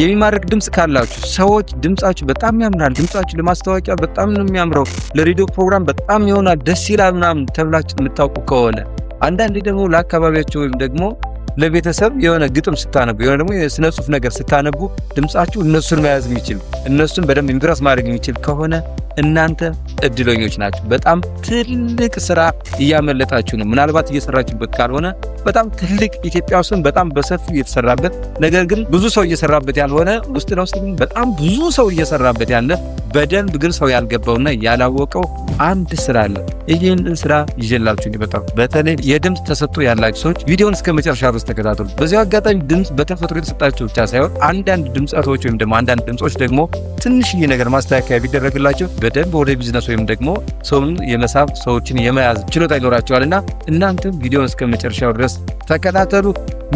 የሚማርክ ድምፅ ካላችሁ ሰዎች ድምፃችሁ በጣም ያምራል፣ ድምፃችሁ ለማስታወቂያ በጣም ነው የሚያምረው፣ ለሬዲዮ ፕሮግራም በጣም ይሆናል፣ ደስ ይላል ምናምን ተብላችሁ የምታውቁ ከሆነ፣ አንዳንዴ ደግሞ ለአካባቢያችሁ ወይም ደግሞ ለቤተሰብ የሆነ ግጥም ስታነቡ፣ የሆነ ደግሞ የስነ ጽሁፍ ነገር ስታነቡ ድምፃችሁ እነሱን መያዝ የሚችል፣ እነሱን በደንብ impress ማድረግ የሚችል ከሆነ እናንተ እድለኞች ናችሁ። በጣም ትልቅ ስራ እያመለጣችሁ ነው። ምናልባት እየሰራችሁበት ካልሆነ በጣም ትልቅ፣ ኢትዮጵያ ውስጥ በጣም በሰፊው እየተሰራበት፣ ነገር ግን ብዙ ሰው እየሰራበት ያልሆነ፣ ውስጥ ለውስጥ ግን በጣም ብዙ ሰው እየሰራበት ያለ፣ በደንብ ግን ሰው ያልገባውና ያላወቀው አንድ ስራ አለ። ይህንን ስራ ይዤላችሁ በጣም በተለይ የድምፅ ተሰጥኦ ያላችሁ ሰዎች ቪዲዮን እስከ መጨረሻ ድረስ ተከታተሉ። በዚሁ አጋጣሚ ድምፅ በተፈጥሮ የተሰጣቸው ብቻ ሳይሆን አንዳንድ ድምፀቶች ወይም ደግሞ አንዳንድ ድምፆች ደግሞ ትንሽዬ ነገር ማስተካከያ ቢደረግላቸው በደንብ ወደ ቢዝነስ ወይም ደግሞ ሰውን የመሳብ፣ ሰዎችን የመያዝ ችሎታ ይኖራቸዋልና እናንተም ቪዲዮን እስከ መጨረሻው ድረስ ተከታተሉ።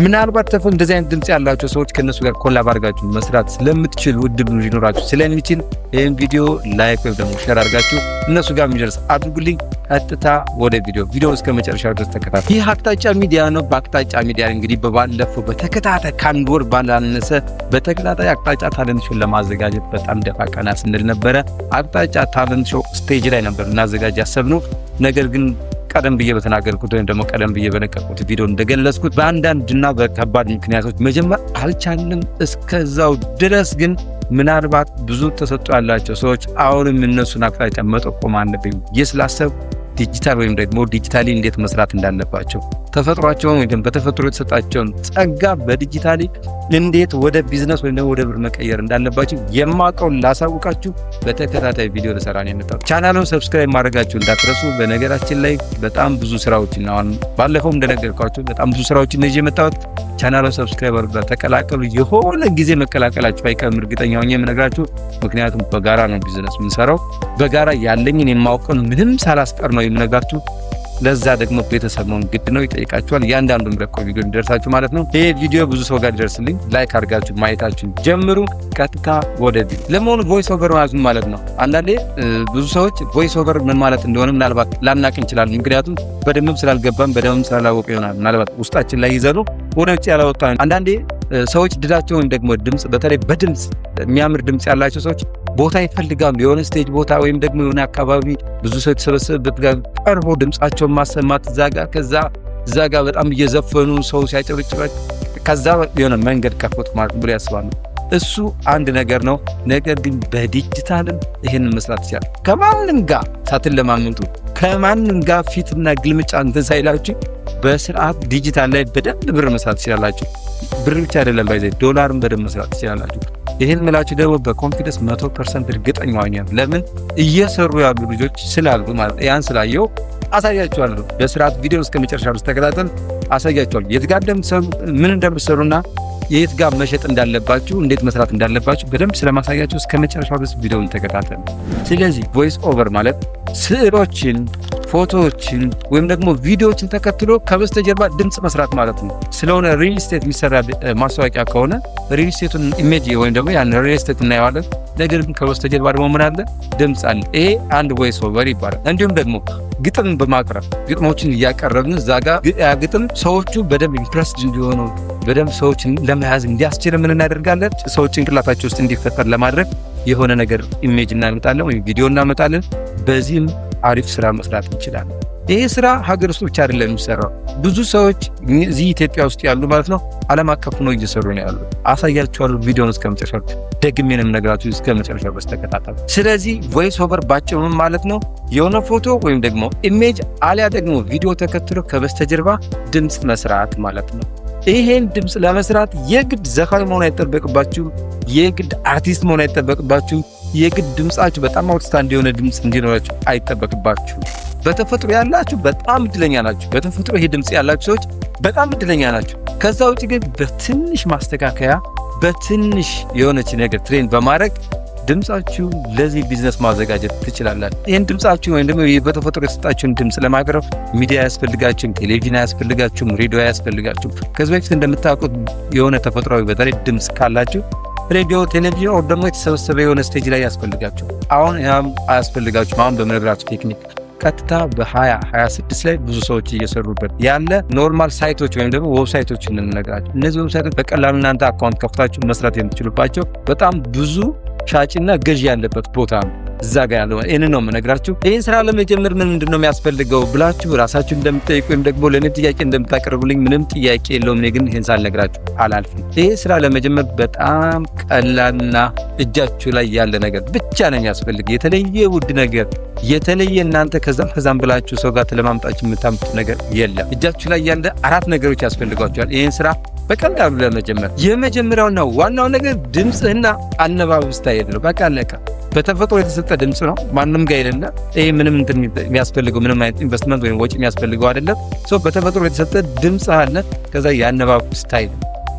ምናልባት ተፈ እንደዚህ አይነት ድምፅ ያላቸው ሰዎች ከእነሱ ጋር collab አድርጋችሁ መስራት ስለምትችሉ፣ እድሉ ሊኖራችሁ ስለሚችል ይህን ቪዲዮ like ወይም ደግሞ share አድርጋችሁ እነሱ ጋር የሚደርስ አድርጉልኝ። ቀጥታ ወደ ቪዲዮ። ቪዲዮ እስከ መጨረሻው ድረስ ተከታተሉ። ይህ አቅጣጫ ሚዲያ ነው። በአቅጣጫ ሚዲያ እንግዲህ በባለፈው በተከታታይ ከአንድ ወር ባላነሰ በተከታታይ አቅጣጫ talent show ለማዘጋጀት በጣም ደፋ ቀና ስንል ነበረ። አቅጣጫ talent show stage ላይ ነበር እናዘጋጅ ያሰብነው፣ ነገር ግን ቀደም ብዬ በተናገርኩት ወይም ደግሞ ቀደም ብዬ በለቀቅኩት ቪዲዮ እንደገለጽኩት በአንዳንድና በከባድ ምክንያቶች መጀመር አልቻልንም። እስከዛው ድረስ ግን ምናልባት ብዙ ተሰጥኦ ያላቸው ሰዎች አሁንም እነሱን አቅጣጫ መጠቆም አለብኝ ብዬ ስላሰብኩ ዲጂታል ወይም ደግሞ digitally እንዴት መስራት እንዳለባቸው፣ ተፈጥሯቸውን ወይም በተፈጥሮ የተሰጣቸውን ጸጋ በ digitally እንዴት ወደ ቢዝነስ ወይም ደግሞ ወደ ብር መቀየር እንዳለባቸው የማውቀውን ላሳውቃችሁ በተከታታይ ቪዲዮ ልሰራ ነው የመጣሁት። ቻናሉን subscribe ማድረጋችሁ እንዳትረሱ። በነገራችን ላይ በጣም ብዙ ስራዎችን፣ አሁን ባለፈው እንደነገርኳችሁ በጣም ብዙ ስራዎችን ይዤ የመጣሁት። ቻናሉን subscribe አድርጋችሁ ተቀላቀሉ። የሆነ ጊዜ መቀላቀላችሁ አይቀርም፣ እርግጠኛ ሆኜ የምነግራችሁ። ምክንያቱም በጋራ ነው ቢዝነስ የምንሰራው። በጋራ ያለኝን የማውቀውን ምንም ሳላስቀር ነው የምነግራችሁ። ለዛ ደግሞ ቤተሰብ መሆን ግድ ነው፣ ይጠይቃችኋል። እያንዳንዱ የምለቀው ቪዲዮ እንዲደርሳችሁ ማለት ነው። ይህ ቪዲዮ ብዙ ሰው ጋር እንዲደርስልኝ like አድርጋችሁ ማየታችሁን ጀምሩ። ቀጥታ ወደ ቪዲዮ። ለመሆኑ voice over ማለት ምን ማለት ነው? አንዳንዴ ብዙ ሰዎች voice over ምን ማለት እንደሆነ ምናልባት ላናቅ እንችላለን። ምክንያቱም በደንብም ስላልገባን፣ በደንብም ስላላወቅ ይሆናል። ምናልባት ውስጣችን ላይ ይዘኑ ወደ ውጭ ያላወጣ። አንዳንዴ ሰዎች ድላቸውን ደግሞ ድምፅ፣ በተለይ በድምፅ የሚያምር ድምፅ ያላቸው ሰዎች ቦታ ይፈልጋሉ። የሆነ stage ቦታ ወይም ደግሞ የሆነ አካባቢ ብዙ ሰው የተሰበሰበበት ጋር ቀርቦ ድምፃቸውን ማሰማት፣ እዛ ጋር ከዛ እዛ ጋር በጣም እየዘፈኑ ሰው ሲያጨበጭበ ከዛ የሆነ መንገድ ከፈቱ ማለት ብሎ ያስባሉ። እሱ አንድ ነገር ነው። ነገር ግን በዲጂታልም ይህንን መስራት ይችላል። ከማንም ጋር ሳትለማመጡ፣ ከማንም ጋር ፊትና ግልምጫ እንትን ሳይላችሁ በስርዓት ዲጂታል ላይ በደንብ ብር መስራት ትችላላችሁ። ብር ብቻ አይደለም፣ by the way ዶላርም በደንብ መስራት ትችላላችሁ። ይህን ምላችሁ ደግሞ በ confidence 100% እርግጠኛ ሆኛለሁ። ለምን? እየሰሩ ያሉ ልጆች ስላሉ ማለት ያን ስላየው አሳያችኋለሁ። በስርዓት ቪዲዮ እስከ መጨረሻ ድረስ ተከታተል፣ አሳያችኋለሁ። የት ጋር እንደምትሰሩ፣ ምን እንደምትሰሩና የት ጋር መሸጥ እንዳለባችሁ፣ እንዴት መስራት እንዳለባችሁ በደንብ ስለማሳያችሁ እስከ መጨረሻው ድረስ ቪዲዮውን ተከታተሉ። ስለዚህ voice over ማለት ስዕሎችን፣ ፎቶዎችን ወይም ደግሞ ቪዲዮዎችን ተከትሎ ከበስተጀርባ ድምፅ መስራት ማለት ነው። ስለሆነ real estate የሚሰራ ማስታወቂያ ከሆነ real estate ኡን image ወይም ደግሞ ያን real estate እናየዋለን። ነገር ግን ከበስተጀርባ ደግሞ ምን አለ? ድምፅ አለ። ይሄ አንድ voice over ይባላል። እንዲሁም ደግሞ ግጥም በማቅረብ፣ ግጥሞችን እያቀረብን እዛ ጋር ግጥም ሰዎቹ በደንብ impressed እንዲሆኑ፣ በደንብ ሰዎችን ለመያዝ እንዲያስችል ምን እናደርጋለን? ሰዎች ጭንቅላታቸው ውስጥ እንዲፈጠር ለማድረግ የሆነ ነገር image እናመጣለን ወይም ቪዲዮ እናመጣለን። በዚህም አሪፍ ስራ መስራት እንችላለን። ይሄ ስራ ሀገር ውስጥ ብቻ አይደለም የሚሰራው። ብዙ ሰዎች እዚህ ኢትዮጵያ ውስጥ ያሉ ማለት ነው ዓለም አቀፍ ነው እየሰሩ ነው ያሉ። አሳያችኋለሁ። ቪዲዮን እስከ መጨረሻው፣ ደግሜ ነው የምነግራችሁ፣ እስከ መጨረሻው በስተከታተል። ስለዚህ voice over ባጭሩ ምን ማለት ነው? የሆነ ፎቶ ወይም ደግሞ image አሊያ ደግሞ ቪዲዮ ተከትሎ ከበስተጀርባ ድምፅ መስራት ማለት ነው። ይሄን ድምፅ ለመስራት የግድ ዘፋኝ መሆን አይጠበቅባችሁም። የግድ አርቲስት መሆን አይጠበቅባችሁም። የግድ ድምፃችሁ በጣም outstanding የሆነ ድምፅ እንዲኖራችሁ አይጠበቅባችሁም። በተፈጥሮ ያላችሁ በጣም እድለኛ ናችሁ። በተፈጥሮ ይሄ ድምፅ ያላችሁ ሰዎች በጣም እድለኛ ናችሁ። ከዛ ውጭ ግን በትንሽ ማስተካከያ፣ በትንሽ የሆነች ነገር train በማድረግ ድምፃችሁ ለዚህ ቢዝነስ ማዘጋጀት ትችላላችሁ። ይህን ድምፃችሁ ወይም ደግሞ በተፈጥሮ የተሰጣችሁን ድምፅ ለማቅረብ ሚዲያ አያስፈልጋችሁም፣ ቴሌቪዥን አያስፈልጋችሁም፣ ሬዲዮ አያስፈልጋችሁም። ከዚህ በፊት እንደምታውቁት የሆነ ተፈጥሯዊ በተለይ ድምፅ ካላችሁ ሬዲዮ፣ ቴሌቪዥን or ደግሞ የተሰበሰበ የሆነ stage ላይ ያስፈልጋችሁ። አሁን ያም አያስፈልጋችሁም። አሁን በምነግራችሁ ቴክኒክ ቀጥታ በ2026 ላይ ብዙ ሰዎች እየሰሩበት ያለ normal site ኦች ወይም ደግሞ website ኦች እንነግራቸው። እነዚህ website ኦች በቀላሉ እናንተ account ከፍታችሁ መስራት የምትችሉባቸው በጣም ብዙ ሻጭና ገዢ ያለበት ቦታ ነው። እዛ ጋር ያለው ይህን ነው የምነግራችሁ። ይህን ስራ ለመጀመር ምን ምንድን ነው የሚያስፈልገው ብላችሁ ራሳችሁ እንደምትጠይቁ ወይም ደግሞ ለእኔ ጥያቄ እንደምታቀርቡልኝ ምንም ጥያቄ የለውም። እኔ ግን ይህን ሳልነግራችሁ አላልፍም። ይህ ስራ ለመጀመር በጣም ቀላልና እጃችሁ ላይ ያለ ነገር ብቻ ነው የሚያስፈልግ። የተለየ ውድ ነገር፣ የተለየ እናንተ ከዛም ከዛም ብላችሁ ሰው ጋር ተለማምጣችሁ የምታምጡት ነገር የለም። እጃችሁ ላይ ያለ አራት ነገሮች ያስፈልጓችኋል ይህን ስራ በቀላሉ ለመጀመር። የመጀመሪያውና ዋናው ነገር ድምፅህና አነባበብ style ነው። በቃ አለቀ። በተፈጥሮ የተሰጠ ድምፅ ነው። ማንም ጋር የሌለ፣ ይሄ ምንም እንትን የሚያስፈልገው፣ ምንም አይነት ኢንቨስትመንት ወይም ወጪ የሚያስፈልገው አይደለም። So በተፈጥሮ የተሰጠ ድምፅ አለ። ከዛ የአነባበብ style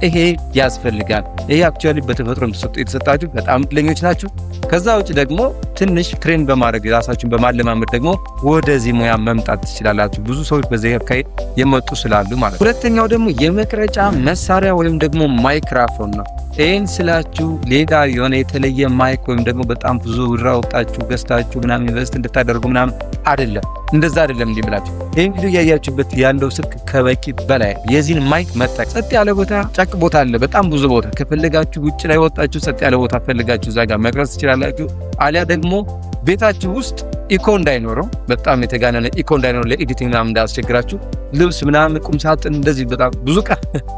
ይሄ ያስፈልጋል። ይሄ actually በተፈጥሮ የተሰጣችሁ በጣም እድለኞች ናችሁ። ከዛ ውጭ ደግሞ ትንሽ train በማድረግ፣ ራሳችሁን በማለማመድ ደግሞ ወደዚህ ሙያ መምጣት ትችላላችሁ። ብዙ ሰዎች በዚህ አካሄድ የመጡ ስላሉ ማለት ነው። ሁለተኛው ደግሞ የመቅረጫ መሳሪያ ወይም ደግሞ ማይክራፎን ነው። ይህን ስላችሁ ሌላ የሆነ የተለየ mic ወይም ደግሞ በጣም ብዙ ብር አውጥታችሁ ገዝታችሁ ምናምን invest እንድታደርጉ ምናምን አይደለም። እንደዛ አይደለም። እንዲህ ብላችሁ ይህን ቪዲዮ እያያችሁበት ያለው ስልክ ከበቂ በላይ የዚህን mic መጠቀም። ጸጥ ያለ ቦታ፣ ጫቅ ቦታ አለ፣ በጣም ብዙ ቦታ። ከፈለጋችሁ ውጭ ላይ ወጣችሁ ጸጥ ያለ ቦታ ፈልጋችሁ እዛ ጋር መቅረጽ ትችላላችሁ። አሊያ ደግሞ ቤታችሁ ውስጥ echo እንዳይኖረው፣ በጣም የተጋነነ echo እንዳይኖረው፣ ለ editing ምናምን እንዳያስቸግራችሁ፣ ልብስ ምናምን፣ ቁም ሳጥን፣ እንደዚህ በጣም ብዙ ዕቃ፣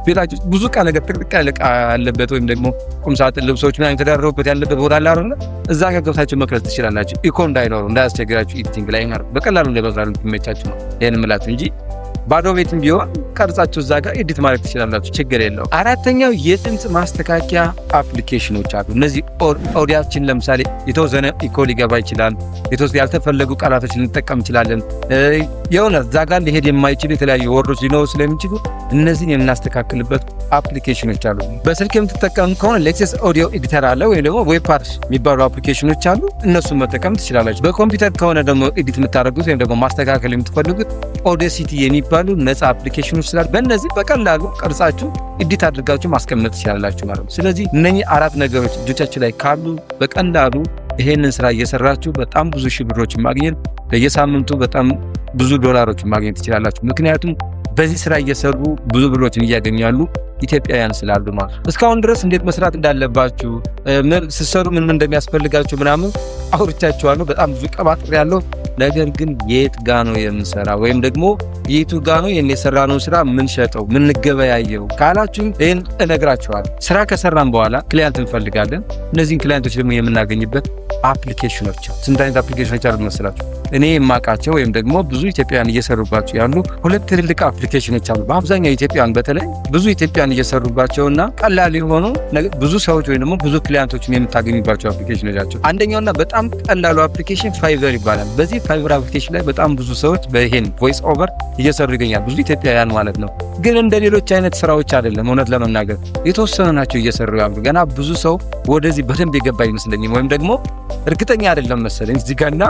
ቤታችሁ ብዙ ዕቃ ነገር፣ ጥቅጥቅ ያለ ዕቃ ያለበት ወይም ደግሞ ቁም ሳጥን፣ ልብሶች ምናምን የተደረቡበት ያለበት ቦታ አለ አይደለ? እዛ ጋር ገብታችሁ መቅረጽ ትችላላችሁ። Echo እንዳይኖረው፣ እንዳያስቸግራችሁ editing ላይ ማለት በቀላሉ ለመስራት የሚመቻችሁ ነው ይሄን የምላችሁ እንጂ ባዶ ቤትም ቢሆን ቀርጻችሁ እዛ ጋር edit ማድረግ ትችላላችሁ። ችግር የለውም። አራተኛው የድምፅ ማስተካከያ application ኖች አሉ። እነዚህ ኦዲያችን ለምሳሌ የተወሰነ echo ሊገባ ይችላል። የተወሰነ ያልተፈለጉ ቃላቶች ልንጠቀም እንችላለን። የሆነ እዛ ጋር ሊሄድ የማይችሉ የተለያዩ word ኦች ሊኖሩ ስለሚችሉ እነዚህን የምናስተካክልበት application ኖች አሉ። በስልክ የምትጠቀም ከሆነ Lexus Audio Editor አለ ወይም ደግሞ WavePad የሚባሉ application ኖች አሉ። እነሱን መጠቀም ትችላላችሁ። በኮምፒውተር ከሆነ ደግሞ edit የምታደርጉት ወይም ደግሞ ማስተካከል የምትፈልጉት Audacity የሚባሉ ነፃ application ኖች ስላሉ በእነዚህ በቀላሉ ቀርጻችሁ edit አድርጋችሁ ማስቀመጥ ትችላላችሁ ማለት ነው። ስለዚህ እነኚህ አራት ነገሮች እጆቻችሁ ላይ ካሉ በቀላሉ ይሄንን ስራ እየሰራችሁ በጣም ብዙ ሺህ ብሮችን ማግኘት፣ በየሳምንቱ በጣም ብዙ ዶላሮችን ማግኘት ትችላላችሁ። ምክንያቱም በዚህ ስራ እየሰሩ ብዙ ብሮችን እያገኙ ያሉ ኢትዮጵያውያን ስላሉ ማለት ነው። እስካሁን ድረስ እንዴት መስራት እንዳለባችሁ፣ ምን ስትሰሩ ምን ምን እንደሚያስፈልጋችሁ ምናምን አውርቻችኋለሁ። በጣም ብዙ ቀባጥሬያለሁ። ነገር ግን የት ጋ ነው የምንሰራ ወይም ደግሞ የቱ ጋ ነው የሰራነውን ስራ ምንሸጠው፣ ምንገበያየው ካላችሁ ይህን እነግራችኋለሁ። ስራ ከሰራን በኋላ client እንፈልጋለን። እነዚህን client ኦች ደግሞ የምናገኝበት application ኖች፣ ስንት አይነት application ኖች አሉ መሰላችሁ? እኔ የማውቃቸው ወይም ደግሞ ብዙ ኢትዮጵያውያን እየሰሩባቸው ያሉ ሁለት ትልልቅ application ኖች አሉ። በአብዛኛው ኢትዮጵያውያን፣ በተለይ ብዙ ኢትዮጵያውያን እየሰሩባቸውና ቀላል የሆኑ፣ ብዙ ሰዎች ወይም ደግሞ ብዙ client ኦችን የምታገኙባቸው application ኖች ናቸው። አንደኛውና በጣም ቀላሉ application Fiverr ይባላል። በዚህ Fiverr application ላይ በጣም ብዙ ሰዎች በይሄን voice over እየሰሩ ይገኛል። ብዙ ኢትዮጵያውያን ማለት ነው። ግን እንደ ሌሎች አይነት ስራዎች አይደለም። እውነት ለመናገር የተወሰኑ ናቸው እየሰሩ ያሉ። ገና ብዙ ሰው ወደዚህ በደንብ የገባ አይመስለኝም፣ ወይም ደግሞ እርግጠኛ አይደለም መሰለኝ። እዚህ ጋርና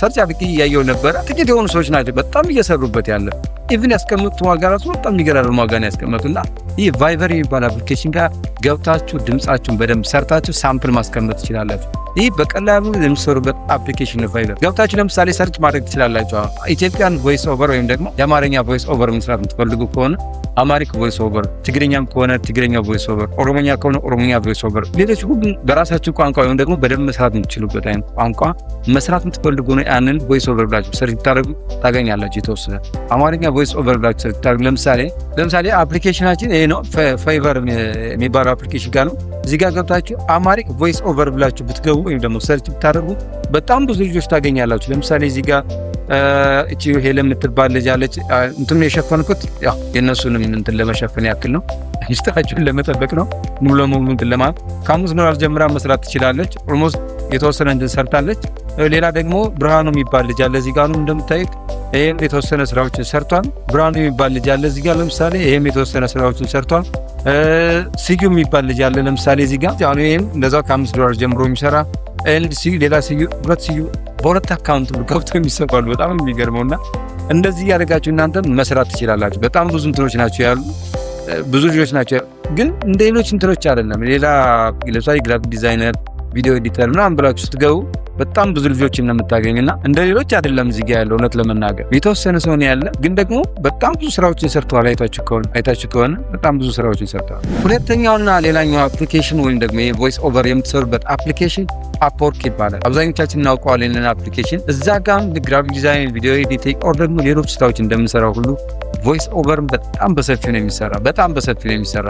search አድርጌ እያየው ነበረ። ጥቂት የሆኑ ሰዎች ናቸው በጣም እየሰሩበት ያለ። Even ያስቀመጡት ዋጋ ራሱ በጣም የሚገራርም ዋጋ ነው ያስቀመጡና ይህ Fiverr የሚባል application ጋር ገብታችሁ ድምፃችሁን በደንብ ሰርታችሁ sample ማስቀመጥ ትችላላችሁ። ይህ በቀላሉ የምትሰሩበት application ነው። Fiverr ገብታችሁ ለምሳሌ search ማድረግ ትችላላችሁ። Ethiopian voice over ወይም ደግሞ የአማርኛ voice over መስራት የምትፈልጉ ከሆነ Amharic voice over፣ ትግርኛም ከሆነ ትግርኛ voice over፣ ኦሮሞኛ ከሆነ ኦሮሞኛ voice over፣ ሌሎች ሁሉ በራሳችሁ ቋንቋ ወይም ደግሞ በደንብ መስራት የምትችሉበት አይነት ቋንቋ መስራት የምትፈልጉ ነው። ያንን voice over ብላችሁ search ብታደርጉ ታገኛላችሁ። የተወሰነ አማርኛ voice over ብላችሁ search ብታደርጉ፣ ለምሳሌ application ኣችን ይሄ ነው፣ Fiverr የሚባለው application ጋር ነው። እዚህ ጋር ገብታችሁ Amharic voice over ብላችሁ ብትገቡ ወይም ደግሞ search ብታደርጉ በጣም ብዙ ልጆች ታገኛላችሁ። ለምሳሌ እዚህ ጋር እቺ ሄለን የምትባል ልጅ አለች። እንትኑን የሸፈንኩት ያው የእነሱንም እንትን ለመሸፈን ያክል ነው፣ ሚስጥራቸውን ለመጠበቅ ነው። ሙሉ ለሙሉ እንትን ለማለት ከ5 ዶላር ጀምራ መስራት ትችላለች። Almost የተወሰነ እንትን ሰርታለች። ሌላ ደግሞ ብርሃኑ የሚባል ልጅ አለ እዚህ ጋር ነው እንደምታዩት። ይህም የተወሰነ ስራዎችን ሰርቷል። ብርሃኑ የሚባል ልጅ አለ እዚህ ጋር ለምሳሌ፣ ይህም የተወሰነ ስራዎችን ሰርቷል። ስዩ የሚባል ልጅ አለ ለምሳሌ እዚህ ጋር፣ አሁን ይህም እንደዛው ከ5 ዶላር ጀምሮ የሚሰራ። And ስዩ፣ ሌላ ስዩ፣ ሁለት ስዩ በሁለት account ገብቶ የሚሰራሉ። በጣም የሚገርመው እና እንደዚህ እያደረጋችሁ እናንተ መስራት ትችላላችሁ። በጣም ብዙ እንትኖች ናቸው ያሉ፣ ብዙ ልጆች ናቸው፣ ግን እንደ ሌሎች እንትኖች አይደለም። ሌላ ለምሳሌ graphic designer፣ video editor ምናምን ብላችሁ ስትገቡ በጣም ብዙ ልጆችን ነው የምታገኙና እንደ ሌሎች አይደለም። እዚህ ጋር ያለው እውነት ለመናገር የተወሰነ ሰው ነው ያለ፣ ግን ደግሞ በጣም ብዙ ስራዎችን ሰርተዋል። አይታችሁ ከሆነ በጣም ብዙ ስራዎችን ሰርተዋል። ሁለተኛውና ሌላኛው application ወይም ደግሞ የ voice over የምትሰሩበት application Upwork ይባላል። አብዛኞቻችን እናውቀዋለን ይህንን application። እዛ ጋም graphic design፣ video editing or ደግሞ ሌሎች ስራዎች እንደምንሰራው ሁሉ voice over ም በጣም በሰፊው ነው የሚሰራ፣ በጣም በሰፊው ነው የሚሰራ።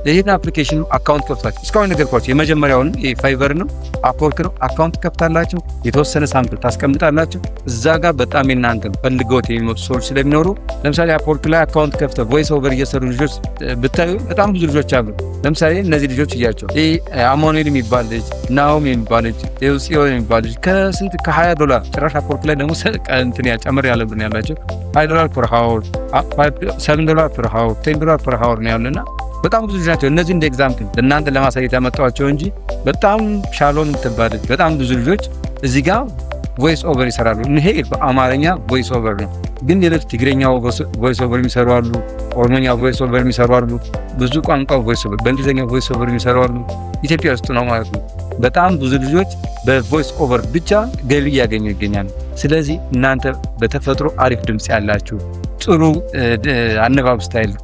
ይህን application account ከፍታችሁ፣ እስካሁን ነገርኳችሁ፣ የመጀመሪያውን Fiverr ነው፣ Upwork ነው። Account ከፍታላችሁ የተወሰነ sample ታስቀምጣላችሁ። እዛ ጋር በጣም የናንተ ፈልገውት የሚመጡ ሰዎች ስለሚኖሩ፣ ለምሳሌ Upwork ላይ account ከፍተው voice over እየሰሩ ልጆች ብታዩ በጣም ብዙ ልጆች አሉ። ለምሳሌ እነዚህ ልጆች እያቸው፣ ይህ አማኑኤል የሚባል ልጅ፣ ናሆም የሚባል ልጅ፣ ጽዮን የሚባል ልጅ ከስንት ከ20 ዶላር፣ ጭራሽ Upwork ላይ ደግሞ እንትን ጨምር ያለብን ያላቸው $20 per hour፣ $7 per hour፣ $10 per hour ነው ያለና በጣም ብዙ ልጆች ናቸው። እነዚህ እንደ example ለእናንተ ለማሳየት ያመጣኋቸው እንጂ በጣም ሻሎም ትባለች። በጣም ብዙ ልጆች እዚህ ጋር voice over ይሰራሉ። ይሄ በአማርኛ voice over ነው፣ ግን ሌሎች ትግረኛ voice over የሚሰሩ አሉ፣ ኦሮሞኛ voice over የሚሰሩ አሉ፣ ብዙ ቋንቋ voice over፣ በእንግሊዝኛ voice over የሚሰሩ አሉ። ኢትዮጵያ ውስጥ ነው ማለት ነው። በጣም ብዙ ልጆች በ voice over ብቻ ገቢ እያገኙ ይገኛሉ። ስለዚህ እናንተ በተፈጥሮ አሪፍ ድምፅ ያላችሁ፣ ጥሩ አነባብ style፣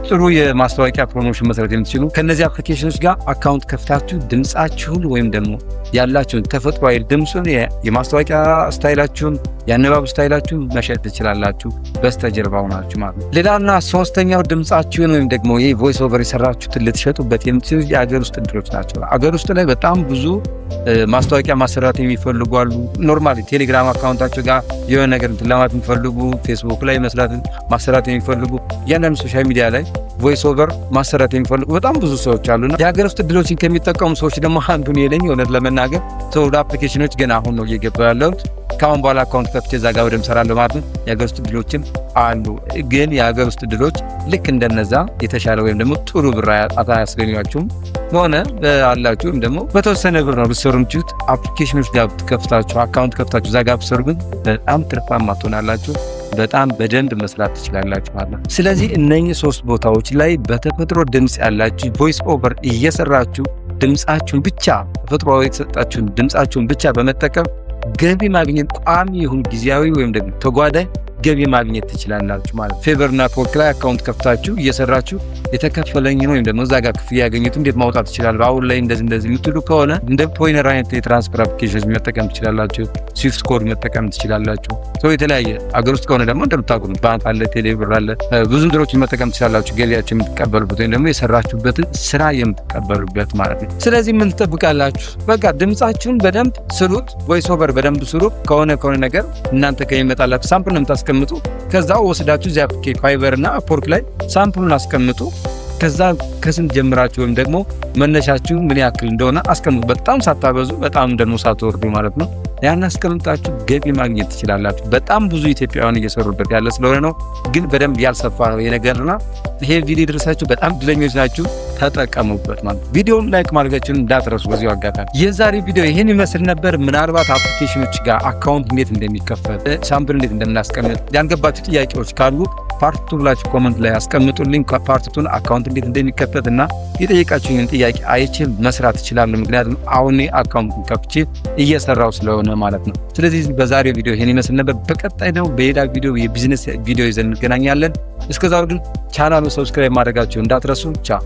ጥሩ የማስታወቂያ promotion መስራት የምትችሉ ከእነዚህ application ኖች ጋር account ከፍታችሁ ድምፃችሁን ወይም ደግሞ ያላችሁን ተፈጥሯዊ ድምፁን፣ የማስታወቂያ style ኣችሁን፣ የአነባብ style ኣችሁን መሸጥ ትችላላችሁ፣ በስተጀርባ ሆናችሁ ማለት ነው። ሌላና ሶስተኛው ድምፃችሁን ወይም ደግሞ ይህ voice over የሰራችሁትን ልትሸጡበት የምትችሉ የአገር ውስጥ እድሎች ናቸው። አገር ውስጥ ላይ በጣም ብዙ ማስታወቂያ ማሰራት የሚፈልጉ አሉ። Normally ቴሌግራም account ኣቸው ጋር የሆነ ነገር እንትን ለማለት የሚፈልጉ፣ ፌስቡክ ላይ መስራት ማሰራት የሚፈልጉ፣ እያንዳንዱ social media ላይ voice over ማሰራት የሚፈልጉ በጣም ብዙ ሰዎች አሉና የሀገር ውስጥ እድሎችን ከሚጠቀሙ ሰዎች ደግሞ አንዱ እኔ ነኝ። እውነት ለመናገር ሰው ወደ application ኖች ገና አሁን ነው እየገባ ያለሁት። ከአሁን በኋላ account ከፍቼ እዛ ጋር በደንብ እሰራለሁ ማለት ነው። የሀገር ውስጥ እድሎችም አሉ። ግን የሀገር ውስጥ እድሎች ልክ እንደነዛ የተሻለ ወይም ደግሞ ጥሩ ብር አያስገኟችሁም። በሆነ አላችሁ ወይም ደግሞ በተወሰነ ብር ነው ልትሰሩ የምትችሉት። Application ኖች ጋር ከፍታችሁ፣ account ከፍታችሁ እዛ ጋር ብትሰሩ ግን በጣም ትርፋማ ትሆናላችሁ። በጣም በደንብ መስራት ትችላላችሁ ማለት ነው። ስለዚህ እነኚህ ሶስት ቦታዎች ላይ በተፈጥሮ ድምፅ ያላችሁ voice over እየሰራችሁ ድምፃችሁን ብቻ፣ ተፈጥሯዊ የተሰጣችሁን ድምፃችሁን ብቻ በመጠቀም ገቢ ማግኘት፣ ቋሚ ይሁን ጊዜያዊ ወይም ደግሞ ተጓዳኝ ገቢ ማግኘት ትችላላችሁ ማለት ነው። Fiverr እና Upwork ላይ account ከፍታችሁ እየሰራችሁ የተከፈለኝን ወይም ደግሞ እዛ ጋር ክፍያ ያገኙት እንዴት ማውጣት ይችላል፣ አሁን ላይ እንደዚህ እንደዚህ የምትሉ ከሆነ እንደ Payoneer አይነት የ transfer application መጠቀም ትችላላችሁ። SWIFT code መጠቀም ትችላላችሁ። ሰው የተለያየ አገር ውስጥ ከሆነ ደግሞ እንደምታውቁት ባንክ አለ፣ ቴሌብር አለ፣ ብዙ ነገሮችን መጠቀም ትችላላችሁ። ገቢያችሁ የምትቀበሉበት ወይም ደግሞ የሰራችሁበትን ስራ የምትቀበሉበት ማለት ነው። ስለዚህ ምን ትጠብቃላችሁ? በቃ ድምጻችሁን በደንብ ስሩት፣ voice over በደንብ ስሩ። ከሆነ ከሆነ ነገር እናንተ ከሚመጣላችሁ sample ነው የምታስቀምጡ። ከዛ ወስዳችሁ እዚያ Fiverr እና Upwork ላይ sample ኡን አስቀምጡ። ከዛ ከስንት ጀምራችሁ ወይም ደግሞ መነሻችሁ ምን ያክል እንደሆነ አስቀምጡ። በጣም ሳታበዙ፣ በጣም ደግሞ ሳትወርዱ ማለት ነው። ያን አስቀምጣችሁ ገቢ ማግኘት ትችላላችሁ። በጣም ብዙ ኢትዮጵያውያን እየሰሩበት ያለ ስለሆነ ነው፣ ግን በደንብ ያልሰፋ ነው የነገርና ይሄ ቪዲዮ ደረሳችሁ በጣም እድለኞች ናችሁ። ተጠቀሙበት ማለት ነው። ቪዲዮውን like ማድረጋችሁን እንዳትረሱ። በዚሁ አጋጣሚ የዛሬ ቪዲዮ ይህን ይመስል ነበር። ምናልባት application ኖች ጋር account እንዴት እንደሚከፈት፣ sample እንዴት እንደምናስቀምጥ ያልገባችሁ ጥያቄዎች ካሉ part two ብላችሁ comment ላይ አስቀምጡልኝ። Part two ን account እንዴት እንደሚከፈት እና የጠየቃችሁኝን ጥያቄ አይቼ መስራት እችላለሁ። ምክንያቱም አሁን account ከፍቼ እየሰራው ስለሆነ ማለት ነው። ስለዚህ በዛሬው ቪዲዮ ይህን ይመስል ነበር። በቀጣይ ደግሞ በሌላ ቪዲዮ፣ የቢዝነስ ቪዲዮ ይዘን እንገናኛለን። እስከዛው ግን ቻናሉን subscribe ማድረጋችሁ እንዳትረሱ። ቻው።